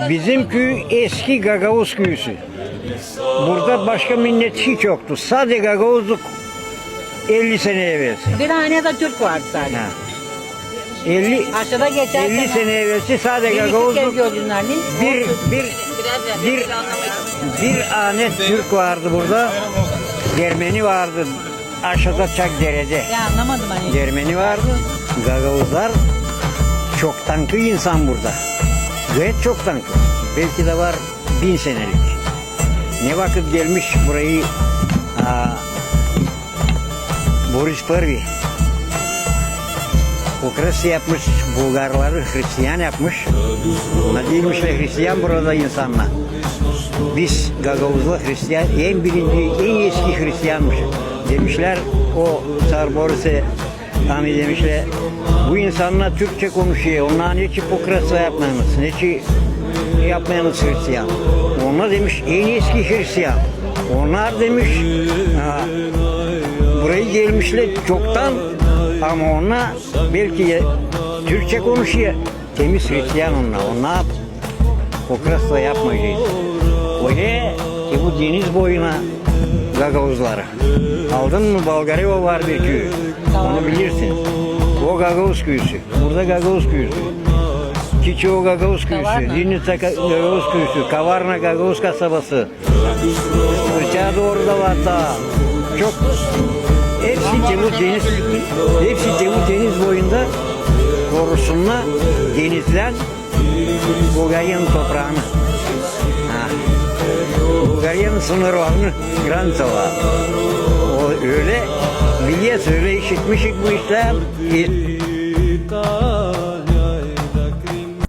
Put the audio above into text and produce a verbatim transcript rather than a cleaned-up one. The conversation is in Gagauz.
Bizim küü eski gagauz küüsü. Burada başka minnet hiç yoktu. Sade gagauzluk elli sene evelsi. Bir hane de Türk vardı sadece. Ha. Elli, Aşağıda geçerken elli sene evelsi sade gagauzluk. Bir, bir, bir, bir hane Türk vardı burada. Ermeni vardı. Aşağıda çak derede. Ya, anlamadım hani. Ermeni vardı. Gagauzlar çoktankı insan burada. Gayet çoktankı. Belki de var bin senelik. Ne vakıt gelmiş burayı, a, Boris Prvi pokrasya yapmış, bulgarları hristiyan yapmış. Ona demişlär hristiyan burada insannar. Biz gagauzlar hristiyan, en birinci, en eski hristiyanmış. Demişlär o ţar Borisä, ani demişlär, bu insannar türkçä konuşêr, onnar neçin pokrasya yapmêêrsınız, neçin yapmêêrsınız hristiyan? Onnar demiş, en eski hristiyan. Onnar demiş, ha, burayı gelmişlär çoktan, ama onnar belki türkçä konuşêr, temiz hristiyan onnar. Onnar pokrasya yapmayacek. Öyle ki bu deniz boyuna gagauzları. Aldın mı, Bolgareva var bir küü. Onu bilirsin. O gagauz küüsü. Burada gagauz küüsü. Kiçi o gagauz küüsü. Vinnica gagauz küüsü. Kavarna gagauz kasabası. Öteyä dooru da var taa. Çok. Hepsi te bu deniz, hepsi te bu deniz boyunda korusunnar denizlän Bulgariyanın topraanı. Ha. Bulgariyanın sınırlarını, graniţaları. O ölä, bilersin, ölä işitmişik bu işlär. E,